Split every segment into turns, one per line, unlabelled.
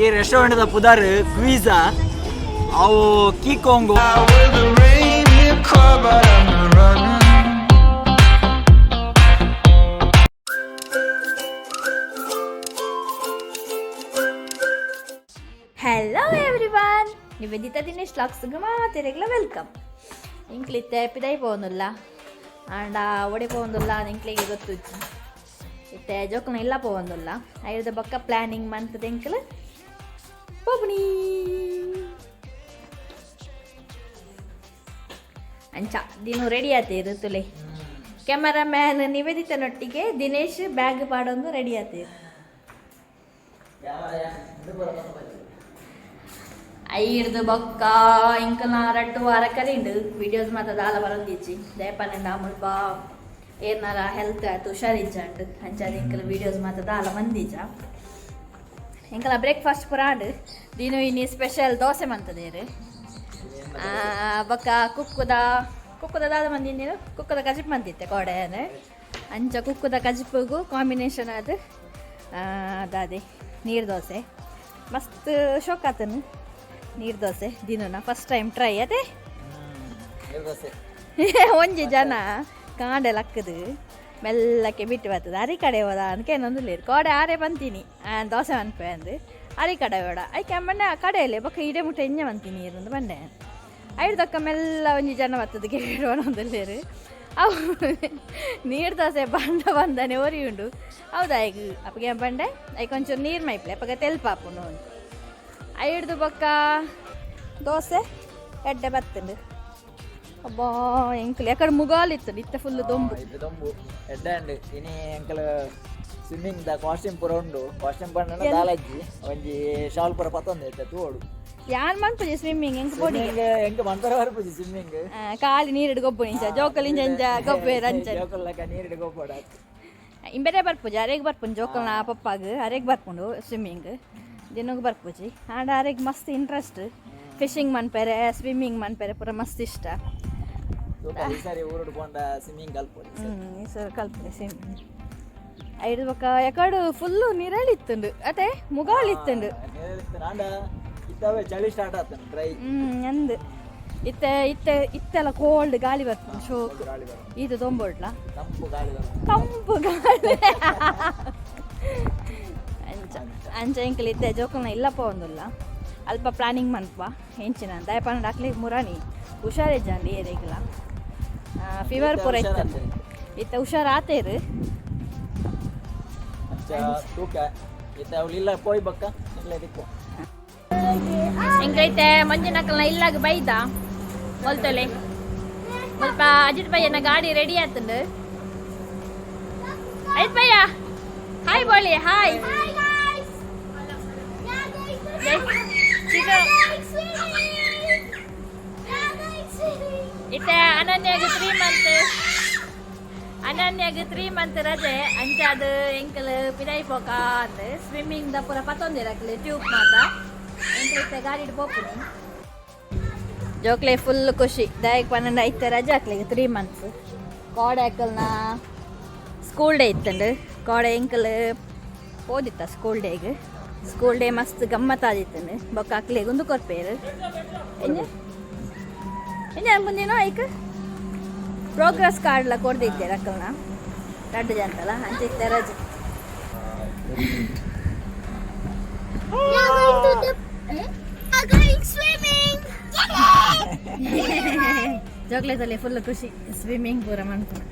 ಈ ರೆಸ್ಟೋರೆಂಟ್ ದ ಪುದರ್ ಕ್ವೀಸಾ ಅವು ಕೀಕೊಂಗು.
With the rain here cry, but I'm not running.
Hello everyone, Nivedita Dinesh ಲಾಕ್ಸ್ಗೆ ಮಾತೆರೆಗ್ಲ welcome. ಇಂಕ್ಲಿತ್ತೆ ಪಿದೈ ಪೋವೊಂದುಲ್ಲ ಆಂಡ ಒಡೆ ಪೋವೊಂದುಲ್ಲ ಇಂಕ್ಲಿಗೆ ಗೊತ್ತುಜ್ಜಿ. ಇತ್ತೆ ಜೋಕುನ ಇಲ್ಲ ಪೋವೊಂದುಲ್ಲ, ಐದ ಬೊಕ್ಕ ಪ್ಲ್ಯಾನಿಂಗ್ ಮಂತದ ಎಂಕ್ಲು ಪೋಪುನಿ. ಅಂಚ ದಿನ ರೆಡಿ ಆತೀರು ತುಲೆ. ಕ್ಯಾಮರಾಮ್ಯಾನ್ ನಿವೇದಿತನೊಟ್ಟಿಗೆ ದಿನೇಶ್ ಬ್ಯಾಗ್ ಪಾಡೊಂದು ರೆಡಿ ಆತೀರು. ಐರ್ದು ಬೊಕ್ಕ ಇಂಕಲ್ನ ರಡ್ಡು ವಾರ ಕರಿಂಡು ವಿಡಿಯೋಸ್ ಮಾತ ದಾಲ ಬರೋದಿಜ್ಜಿ. ದಯಪನ್ನಂಡ ಮುಲ್ಪ ಏನಾರ ಹೆಲ್ತ್ ಆಯ್ತು, ಹುಷಾರಿಜ್ಜಂಡು. ಅಂಚಾದ ಇಂಕಲ್ ವಿಡಿಯೋಸ್ ಮಾತ ದಾಲ ಮಂದಿಜ. ಇಂಕಲ ಬ್ರೇಕ್ಫಾಸ್ಟ್ ಪೂರ ಆಂಡ್. ದಿನ ಇನಿ ಸ್ಪೆಷಲ್ ದೋಸೆ ಮಂತದೇರು. ಬೊಕ್ಕ ಕುಕ್ಕುದ ಕುಕ್ಕುದ ದಾದ ಮಂದಿ ನೀನು ಕುಕ್ಕುದ ಕಜಿಪ್ ಮಂತಿತ್ತೆ ಕೋಡೆನೆ. ಅಂಚ ಕುಕ್ಕುದ ಕಜಿಪುಗು ಕಾಂಬಿನೇಷನ್ ಅದು ದಾದೆ ನೀರು ದೋಸೆ. ಮಸ್ತ್ ಶೋಕ್ ಆತನು ನೀರು ದೋಸೆ. ದಿನನ ಫಸ್ಟ್ ಟೈಮ್ ಟ್ರೈ ಅದೇ.
ದೋಸೆ.
ಒಂಜಿ ಜನ ಕಾಂಡೆ ಲಕ್ಕದು ಮೆಲ್ಲಕ್ಕೆ ಬಿಟ್ಟು ಬರ್ತದೆ. ಅರಿ ಕಡೆ ಹೋದ ಅನ್ಕೆ ಏನೊಂದು ಕೋಡೆ ಆರೆ ಬಂತೀನಿ ದೋಸೆ ಮನ್ಪೆ ಅಂದು. ಅರಿ ಕಡೆ ಬೇಡ ಐಕೆ ಬಂಡೆ ಆ ಕಡೆಯಲ್ಲಿ ಬೊಕ್ಕ ಇಡೆ ಮುಟ್ಟ ಎಂಜ ಬಂತೀನಿ ಇರಂದು ಬಂಡೆ. ಐದು ಮೆಲ್ಲ ಒಂಜಿ ಜನ ಬರ್ತದೆ ಕೇಳುವನೊಂದುಲ್ಲೇರು. ಅವು ನೀರು ದೋಸೆ ಬಂಡ ಬಂದನೆ ಒರಿ ಉಂಡು. ಹೌದಾ? ಈಗ ಅಪ್ಪಗೆ ಬಂಡೆ ಐಕ್ ಒಂಚೂರು ನೀರು ಮೈಪ್ಲೆ ಅಪ್ಪಗೆ ತೆಲ್ಪಾಪುಂಡು. ಐಡ್ದು ಬೊಕ್ಕ ದೋಸೆ ಎಡ್ಡೆ ಬತ್ತುಂಡು. ಅಬ್ಬಾ, ಎಂಕುಲು ಯಾಕಡೆ ಮುಗಾಲ್ ಇತ್ತು, ಇತ್ತೆ ಫುಲ್ ದೊಂಬು.
ಇದು ದೊಂಬು ಎಡ್ಡೆ ಅಂಡ್. ಇನಿ ಎಂಕಲ್ ಸ್ವಿಮ್ಮಿಂಗ್ ದ ಕಾಸ್ಟ್ಯೂಮ್ ಪೂರ ಉಂಡು. ಕಾಸ್ಟ್ಯೂಮ್ ಪಂಡ ದಾಲಜ್ಜಿ, ಒಂಜಿ ಶಾಲ್ ಪೂರ ಪತ್ತೊಂದು ಇತ್ತೆ ತೂವೊಡು.
ಯಾನ್ ಮನ್ಪುಜಿ ಸ್ವಿಮ್ಮಿಂಗ್, ಎಂಕ್ ಪೋಡಿ.
ಸ್ವಿಮ್ಮಿಂಗ್ ಎಂಕ್ ಮನ್ಪರ ಬರ್ಪುಜಿ ಸ್ವಿಮ್ಮಿಂಗ್.
ಖಾಲಿ ನೀರಿಡು ಗೊಬ್ಬು ನಿಂಚ ಜೋಕಲ್ ಇಂಚ ಇಂಚ ಗೊಬ್ಬೆ ರಂಚ.
ಜೋಕುಲ್ಲಕ ನೀರಿಡು ಗೊಪ್ಪಡ.
ಇಂಬೆರೆ ಬರ್ಪುಜಿ, ಅರೆಗ್ ಬರ್ಪುಂಡು. ಜೋಕಲ್ನ ಪಪ್ಪಾಗ ಅರೆಗ್ ಬರ್ಪುಂಡು ಸ್ವಿಮ್ಮಿಂಗ್, ದಿನಗ್ ಬರ್ಪುಜಿ. ಆಂಡ ಅರೆಗ್ ಮಸ್ತ್ ಇಂಟ್ರೆಸ್ಟ್. ಫಿಶಿಂಗ್ ಮನ್ಪೆರೆ, ಸ್ವಿಮ್ಮಿಂಗ್ ಮನ್ಪೆರೆ ಪೂರ ಮಸ್ತ್ ಇಷ್ಟ.
ತೂಕ, ಈ ಸಾರಿ ಊರುಡು ಪೋಂಡ ಸ್ವಿಮ್ಮಿಂಗ್ ಕಲ್ಪೊಡು.
ಈ ಸರಿ ಕಲ್ಪೆ ಸ್ವಿಮ್ಮಿಂಗ್. ಐದು ಬೊಕ್ಕ ಯಾಕಡು ಫುಲ್ಲು ನಿರಳಿತ್ತುಂಡು ಅತೆ, ಮುಗಾಳಿತ್ತುಂಡು.
ಆಂಡ ಇತ್ತವೆ ಚಳಿ ಸ್ಟಾರ್ಟ್ ಆತನ ಡ್ರೈ.
ಅಂದ್ ಇತ್ತೆ ಇತ್ತೆ ಇತ್ತೆಲ್ಲ ಕೋಲ್ಡ್ ಗಾಳಿ ಬರ್ತದೆ, ಶೋಕ್.
ಗಾಳಿ ಬರೋದು.
ಇದು ತೊಂಬೋಡ್ಲ.
ತಂಪು ಗಾಳಿ ಬರೋದು.
ತಂಪು ಗಾಳಿ. ಅಂಚ ಅಂಚ ಎಂಕಲ್ ಇತ್ತೆ ಜೋಕುಲ್ನ ಇಲ್ಲ ಪೋವೊಂದುಲ್ಲ. ಅಲ್ಪ ಪ್ಲಾನಿಂಗ್ ಮನ್ಪ ಎಂಚಿನ. ದಯಪಂಡ ಅಕ್ಲಿಗ್ ಮುರಾನಿ ಹುಷಾರಿಜ್ಜಂడి ಏರಿಗ್ಲ, ಫೀವರ್ ಪೂರ ಇತ್ತು. ಇತ್ತೆ ಹುಷಾರಾತೇರು.
ಅಂಚ ತೂಕ, ಇತ್ತೆ ಅವ್ಳು ಇಲ್ಲ ಪೋಯ್ ಬಕ್ಕ ಇಲ್ಲ ದಿಕ್ಕು.
ಎಂಕೈತೆ ಮಂಜುನಕಲ್ನ ಇಲ್ಲಾಗ ಬೈದ ಮೊಲ್ತೊಲೆ. ಸ್ವಲ್ಪ ಅಜಿತ್ ಭಯ್ಯನ ಗಾಡಿ ರೆಡಿ ಆತಂಡು. ಅಜಿತ್ ಭಯ್ಯ, ಹಾಯ್ ಬೋಲಿ, hi.
Hi guys! We are going to
Chica.
Swimming! We are going swimming!
ಇತ್ತೆ ಅನನ್ಯಾಗ 3 ಮಂತ್, ಅನನ್ಯಾಗ 3 ಮಂತ್ ರಜೆ. ಅಂಚ ಅದು ಎಂಕಲ್ ಪಿದಾಯಿ ಪೋಕ ಅಂತ ಸ್ವಿಮ್ಮಿಂಗ್ ದ ಪೂರ ಪತ್ತೊಂದಿರಕ್ಲೆ ಟ್ಯೂಬ್ ಮಾತ. ಎಂಕಲ್ ಇತ್ತೆ ಗಾಡಿಡ್ ಪೋಪುನಿ. ಜೋಕ್ಲೆ ಫುಲ್ ಖುಷಿ. ದಾಯಕ್ 12 ಐತೆ ರಜೆ ಹಾಕ್ಲಿಗೆ 3 ಮಂತ್ಸ್. ಕೋಡೆ ಅಕಲ್ನ ಸ್ಕೂಲ್ ಡೇ ಇತ್ತಂಡು. ಕೋಡೆ ಎಂಕಲ್ ಪೋದಿತ್ತ ಸ್ಕೂಲ್ ಡೇಗ್. ಸ್ಕೂಲ್ ಡೇ ಮಸ್ತ್ ಗಮ್ಮತ್ತಾದಿತ್ತಂಡು. ಬೊಕ್ಕ ಅಕ್ಲೆಗ್ ಉಂದು ಕೊರ್ಪೇರು. ಎಂಜ ಎಂಜ ಮುಂದಿನ ಐಕ್ ಪ್ರೋಗ್ರೆಸ್ ಕಾರ್ಡ್ಲ ಕೊಡ್ದಿದ್ದೆ ಅಕ್ಕಲ್ನ ರಡ್ಡು ಜಂತಲ್ಲ. ಅಂಚ ಇತ್ತೆ ರಜೆ.
We are going to the. Eh? We are going swimming!
ಜೋಕ್ಲೆದಲ್ಲಿ full ಖುಷಿ, ಸ್ವಿಮ್ಮಿಂಗ್ ಪೂರ ಮಾಡ್ತಾರೆ.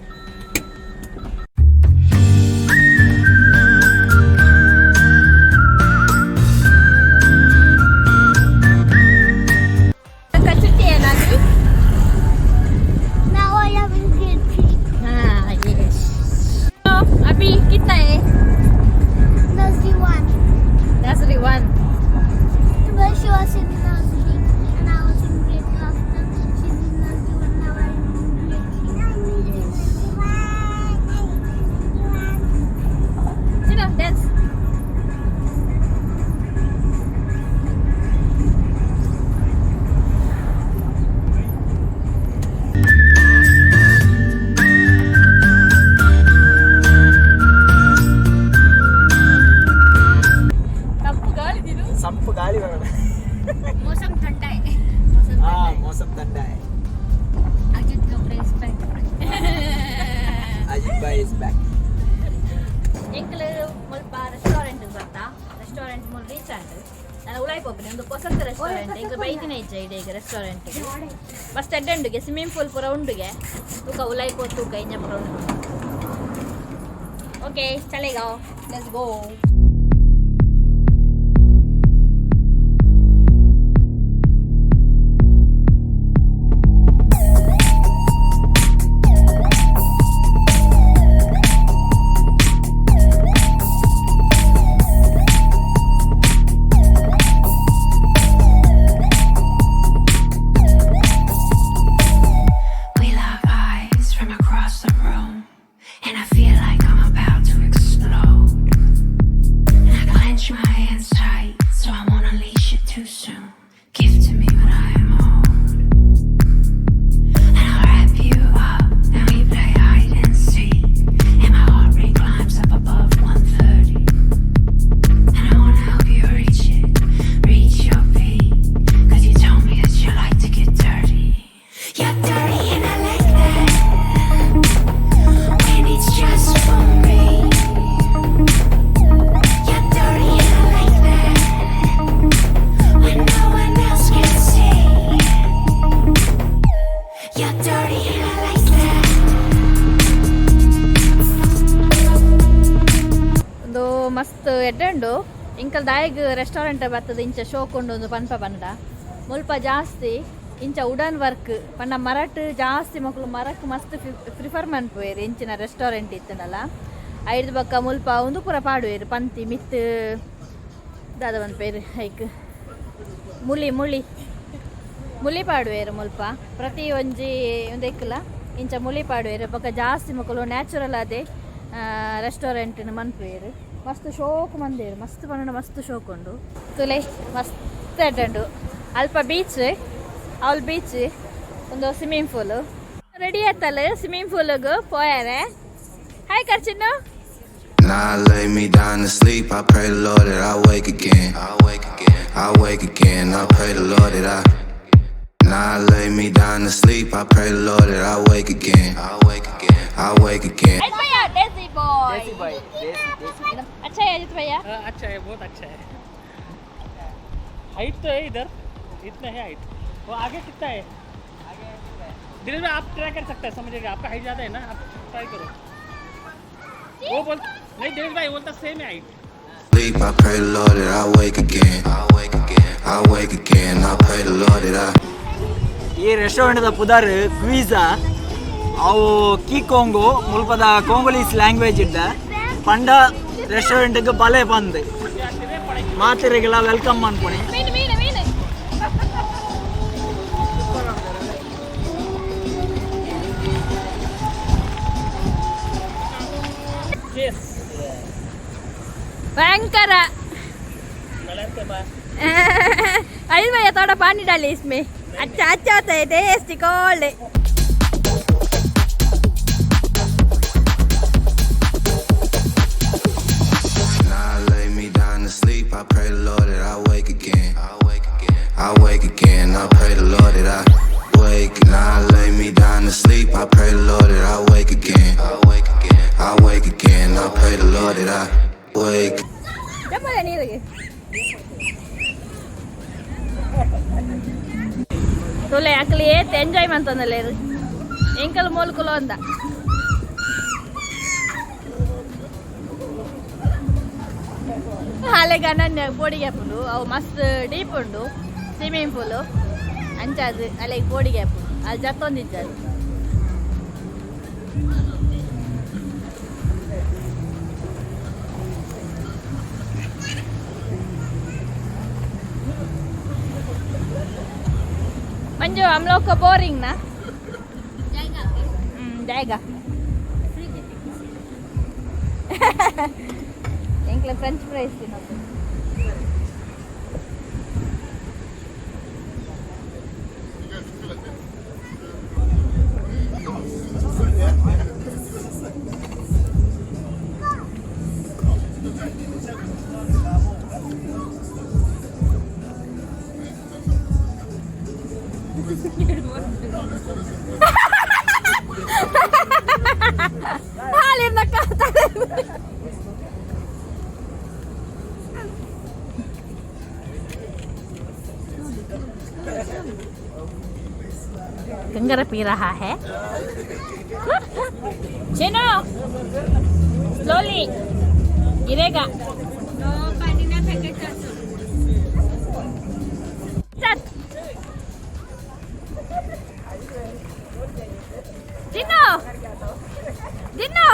ಚುಟ್ಟಿ ಏನಾದ್ರೂ.
Now I am in grade 3.
हाँ, yes. अभी कितना है?
Nursery 1.
Nursery 1.
But she was in nursery and I was in grade 2 after. She's in nursery 1 now. I'm in grade 3.
Back.
ಎಂಕಲ್ ಮುಲ್ಪ ರೆಸ್ಟೋರೆಂಟ್ ಬರ್ತಾ ರೆಸ್ಟೋರೆಂಟ್ ಮುಲ್ ರೀಚ್ ಆಂಡ್ ನಾನು ಉಳಾಯಿ ಪೋಪಿನಿ ಒಂದು ಪೊಸತ್ ರೆಸ್ಟೋರೆಂಟ್ ಎಂಕಲ್ ಬೈದಿನ ಇಜ್ಜ ಇಡೆ ಈಗ ರೆಸ್ಟೋರೆಂಟ್ ಮಸ್ತ್ ಎಡ್ಡೆ ಸ್ವಿಮ್ಮಿಂಗ್ ಪೂಲ್ ಪೂರ ಉಂಡುಗೆ ತೂಕ ಉಲಾಯಿ ಪೋ ತೂಕ ಇಂಜ ಪೂರ ಉಂಡು. ಓಕೆ, ಚಲೇಗ, let's go.
We lock eyes from across the room, and I feel like I'm about to explode. And I clench my hands tight, so I won't unleash it too soon. Give to me what I am owed. And I'll wrap you up, and we play hide and seek. And my heart rate climbs up above 130. And I wanna help you reach it, reach your peak. 'Cause you told me that you like to get dirty. You're dirty and I like that. When it's just for me. You're dirty and I like that. When no one else can see. You're dirty and I like that.
ಒಂದು ಮಸ್ತ್ ಎಡ್ಡೆ ಉಂಡು. Ilkal ದಾಯಗ್ restaurant ಬರ್ತದೆ ಇಂಚ ಶೋಕ್ ಉಂಡು ಒಂದು ಪನ್ಪ ಪಂಡ ಮುಲ್ಪ ಜಾಸ್ತಿ ಇಂಚ ವುಡನ್ ವರ್ಕ್ ಪಂಡ ಮರಟ್ ಜಾಸ್ತಿ ಮಕ್ಕಳು ಮರಕ್ ಮಸ್ತ್ ಪ್ರಿಫರ್ ಮನ್ಪುವೆರ್ ಇಂಚಿನ ರೆಸ್ಟೋರೆಂಟ್ ಇತ್ತನಲ್ಲ. ಐದು ಬೊಕ್ಕ ಮುಲ್ಪ ಉಂದು ಪೂರ ಪಾಡುವೆರ್ ಪಂತಿ ಮಿತ್ತ್ ದಾದ ಪನ್ಪೆರ್ ಐಕ್ ಮುಳಿ ಮುಳಿ ಮುಲಿ ಪಾಡುವೆರ್ ಮುಲ್ಪ ಪ್ರತಿ ಒಂಜಿ ಉಂದೆಕ್ಲ ಇಂಚ ಮುಲಿ ಪಾಡುವೆರ್. ಬೊಕ್ಕ ಜಾಸ್ತಿ ಮಕ್ಕಳು ನ್ಯಾಚುರಲ್ ಅದೇ ರೆಸ್ಟೋರೆಂಟ್ ಮನ್ಪುವೆರ್. ಮಸ್ತ್ ಶೋಕ್ ಮಂದೇರು ಮಸ್ತ್ ಪಂಡ ಮಸ್ತ್ ಶೋಕ್ ಉಂಡು. ತುಲೆ ಮಸ್ತ್ ಎಡ್ಡೆ. ಅಲ್ಪ ಬೀಚ್ ಅವಲ್ ಬೀಚ್ ಒಂದು ಸ್ವಿಮ್ಮಿಂಗ್ ಪೂಲ್ ರೆಡಿ ಆಯ್ತಲ್ಲ ಸ್ವಿಮ್ಮಿಂಗ್ ಪೂಲ್ಗೆ ಪೋಯಾರೆ. ಹಾಯ್ ಕರ್ಚಿನ್ನು.
Now I lay me down to sleep. I pray the Lord that I wake again. I wake again. I wake again. I pray the Lord that I. Now I lay me down to sleep. I pray the Lord that I wake again. I wake again. I wake again.
भैया desi boy.
Desi boy, desi desi.
अच्छा है अजित भैया?
हाँ, अच्छा है, बहुत अच्छा है। हाइट तो है इधर, इतना है हाइट। वो आगे कितना है दिल में, आप ट्राई कर सकते हैं, समझिएगा। आपका हाइट ज़्यादा है ना, आप ट्राई करो। वो बोल नहीं, दिनेश भाई बोलता सेम है height.
Sleep. I pray the Lord that I wake again. I wake again. I wake again. I pray the Lord that I.
ಈ ರೆಸ್ಟೋರೆಂಟ್ದ ಪುದರ್ ಕ್ವೀಸಾ. ಅವು ಕೀ ಕೊಂಗೋ ಮುಲ್ಪದ ಕೋಂಗೋಲೀಸ್ ಲ್ಯಾಂಗ್ವೇಜ್ ಇದ್ದ ಪಂಡ ರೆಸ್ಟೋರೆಂಟ್ಗೆ ಬಲೆ ಬಂದು ಮಾತಿರಿಗೆಲ್ಲ welcome ಅನ್ಕೊಣಿ.
ಮೀನು ಮೀನು ಮೀನು.
यस.
भयंकर. अजित भैया, थोड़ा पानी डालिए इसमें। अच्छा अच्छा होता है, tasty cold.
Now I lay me down to sleep. I pray the Lord that I wake again. I wake again. I wake again. I pray the Lord that I wake. Now I lay me down to sleep. I pray the Lord that I wake again. I wake again. I wake again. I pray the Lord that I wake.
ಜಂಬಲ ನೀರಿಗೆ ತುಲೆ ಅಕ್ಲಿ ಏತ್ enjoy ಮಂತಂದಲೇರು. ಎಂಕಲ್ ಮೋಲ್ಕುಲು ಅಂದ ಹಾಲೆಗ ನನ್ನ ಬೋಡಿಗೆ ಹಾಪುಂಡು. ಅವು ಮಸ್ತ್ deep ಉಂಡು swimming pool. ಅಂಚಾದ್ ಅಲೆಗ್ ಬೋಡಿಗೆ ಹಾಪುಂಡು. ಅದು ಜತ್ತೊಂದಿಜ್ಜದು. मंजू, हम लोग को बोरिंग ना जाएगा। ಎಂಕ್ಲ ಫ್ರೆಂಚ್ ಫ್ರೈಸ್ ತಿನ್ನೋದು. ಹಾಲಿರ್ನಕ್ಕ. कंगर पी रहा है। चिनो स्लोली गिरेगा। चल। ಚಿನ್ನು ಚಿನ್ನು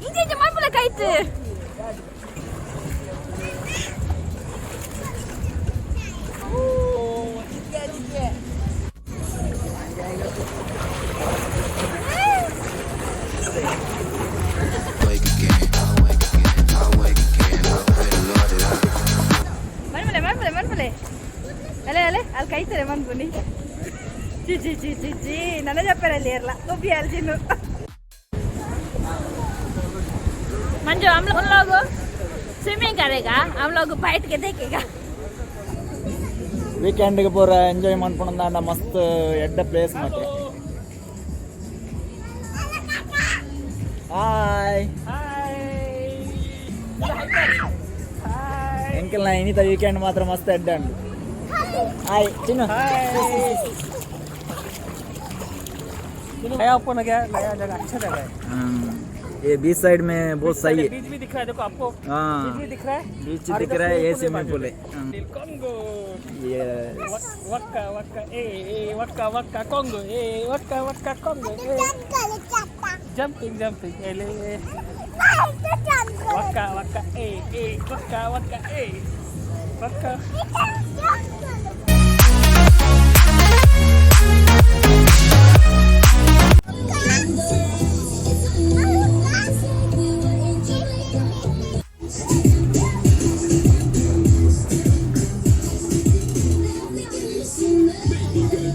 ಇಂಚೆ ಇಂಚೆ ಮನ್ಪುಲ ಕೈತು.
Wake again, I wake again, I wake again. I pray to Lord that I.
ಮನ್ಪುಲೆ ಮನ್ಪುಲೆ ಮನ್ಪುಲೆ ಅಲೆ ಅಲೆ ಅಲ್ಲಿ ಕೈತಾರೆ ಮನ್ಪುನಿ. G G G G G ನನ್ನ ಜಪ್ಪರಲ್ಲಿ ಇರಲ್ಲ ಒಬ್ಬಿ ಅಲ್ಲಿ ಚಿನ್ನು. मंजू, हम लोग स्विमिंग करेगा, हम लोग बैठ के देखेगा।
ವೀಕೆಂಡ್ಗೆ ಪೂರ ಎಂಜಾಯ್ ಮನ್ಪುಣಂದಾಂಡ ಮಸ್ತ್ ಎಡ್ಡ ಪ್ಲೇಸ್ ಮಾತ್ರ. ಹಾಯ್. ಎಂಕಲ್ನ ಇನ್ನಿತ ವೀಕೆಂಡ್ ಮಾತ್ರ ಮಸ್ತ್ ಎಡ್ಡ ಉಂಡು. ಹಾಯ್ ಚಿನ್ನು.
नया ओपन हो गया, नया जगह, अच्छा जगह है।
ये बीच साइड में बहुत सही है।
बीच भी दिख रहा है, देखो आपको।
हाँ।
बीच भी दिख रहा है।
बीच
और
दिख
इधर
रहा है, ये
स्विमिंग
स्विमिंग पूल है।
Congo.
Yes.
वक्का वक्का ए ए वक्का वक्का कोंगो ए वक्का वक्का कोंगो ए जंपिंग जंपिंग ए ले वक्का वक्का ए ए वक्का वक्का ए वक्का।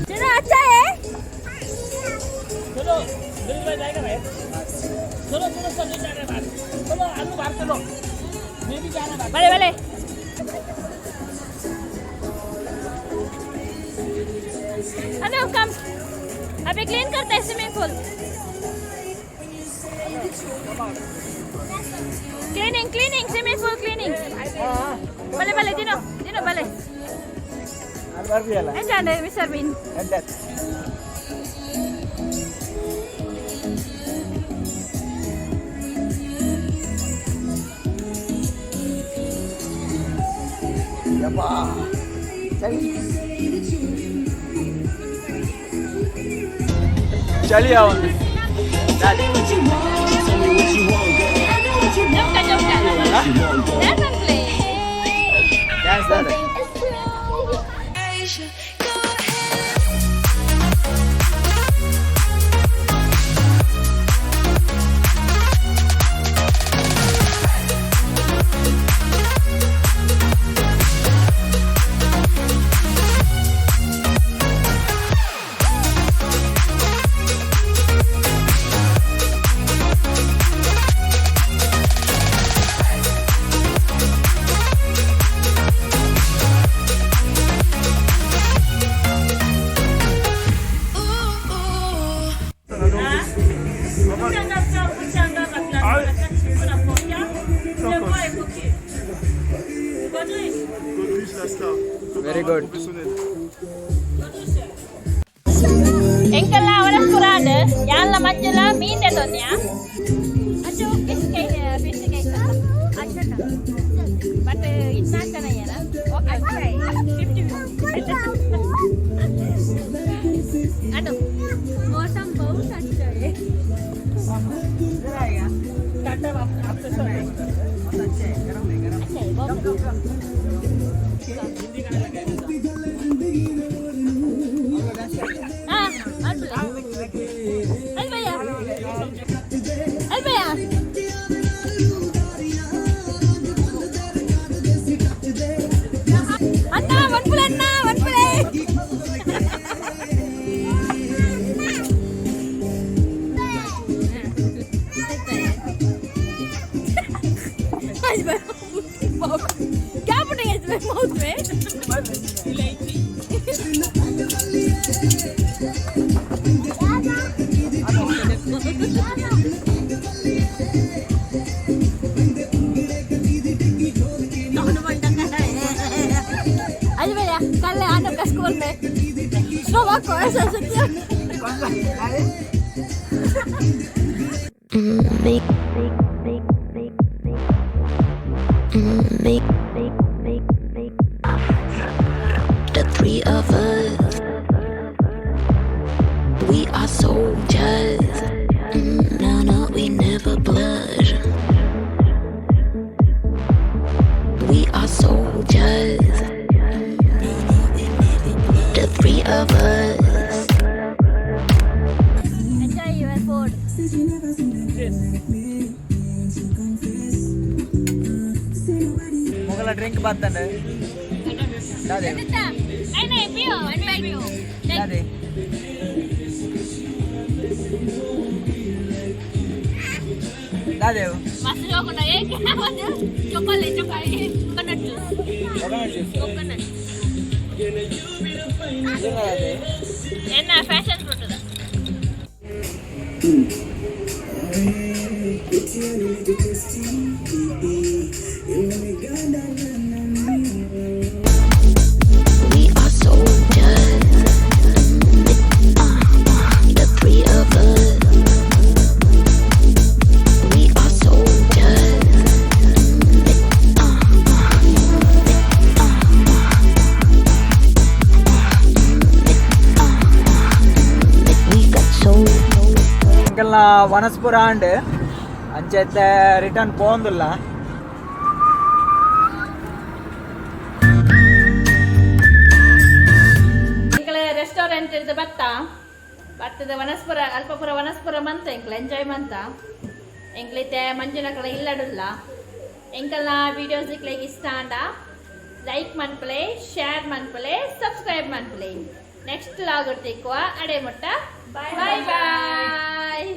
चिन्नू, अच्छा है।
चलो दिल में जाएगा भाई, चलो चलो, सब जा रहे हैं बाहर, चलो आलू बाहर चलो, मैं भी जा रहा बाहर।
भले भले। अनु कम, अभी क्लीन करते हैं swimming pool. Cleaning, cleaning, swimming pool cleaning. भले भले दिनो दिनो भले।
ಅಲ್ಲಿ ಬರ್ಬಿಯಲ್ಲ.
ಎಂಜಾಂಡೆ ಮಿಸ್ಟರ್ ಬೀನ್?
ಎಡ್ಡ. ಯಪ್ಪಾ, ಚಳಿ ಚಳಿ ಅವನು.
ಜಂಕ ಜಂಕ ಡ್ಯಾನ್ಸ್ ಅನ್ಪ್ಲೇ.
ಡ್ಯಾನ್ಸ್ ದಾದ. Very good.
ಎಂಕಲ್ಲ ಅವಳ ಪುರಾಣ ಯಾನ್ಲ ಮಂಜುಲ ಮೀನ್ ದೊನ್ಯಾ ಅಂಚು ಫಿಶ್ ಕೈ ಫಿಶ್ ಕೈ ಬಟ್ ಇನ್ನ ಚೆನ್ನಾಗ್ಯಾನ. ಓಕೆ, 50. ಅನು, मौसम बहुत अच्छा है।
अच्छा है, गरम है, गरम।
अच्छा है बहुत। हाँ, अल भैया, अल भैया। ಅಣ್ಣ ಒನ್ಪುಲೆ, ಅಣ್ಣ ಒನ್ಪುಲೆ. क्या पुटिंग है इसमें माउथ में?
Make, make, make, make, make, make, make, make. The three of us, we are soldiers. No, no, we never blush. We are soldiers. The three of us.
Enjoy your food.
ಮೊಗಲ drink ಬರ್ತಂಡೆ. ದಾದೆ? ದಾದೆ? ದಾದೇವು?
Chocolate, chocolate, coconut juice.
Coconut juice.
Coconut.
ದಾದೆ?
ಎನ್ನ passion fruit.
We are soldiers. The three of us. We are soldiers. We got soul.
ಎಂಕಲ್ನ ವನಸ್ಪುರ and ಅಂಚೆತ್ತೆ return ಪೋಂದುಲ್ಲ.
ಎಂಕಲ restaurant ಇರ್ದ ಬತ್ತ ಬತ್ತದ ವನಸ್ಪುರ ಅಲ್ಪಪುರ ವನಸ್ಪುರ ಮಂತ ಎಂಕ್ಲ enjoy ಮಂತ. ಎಂಕ್ಲೈತೆ ಮಂಜುನಕಲ ಇಲ್ಲಡುಲ್ಲ. ಎಂಕಲ್ನ videos ಇಕ್ಲೆಗ್ ಇಷ್ಟ ಆಂಡ ಲೈಕ್ ಮನ್ಪುಲೆ, ಶೇರ್ ಮನ್ಪುಲೆ, ಸಬ್ಸ್ಕ್ರೈಬ್ ಮನ್ಪುಲೆ. ನೆಕ್ಸ್ಟ್ ಲಾಗ್ ತಿಕ್ಕುವ, ಅಡೆ ಮುಟ್ಟ ಬಾಯ್ ಬಾಯ್.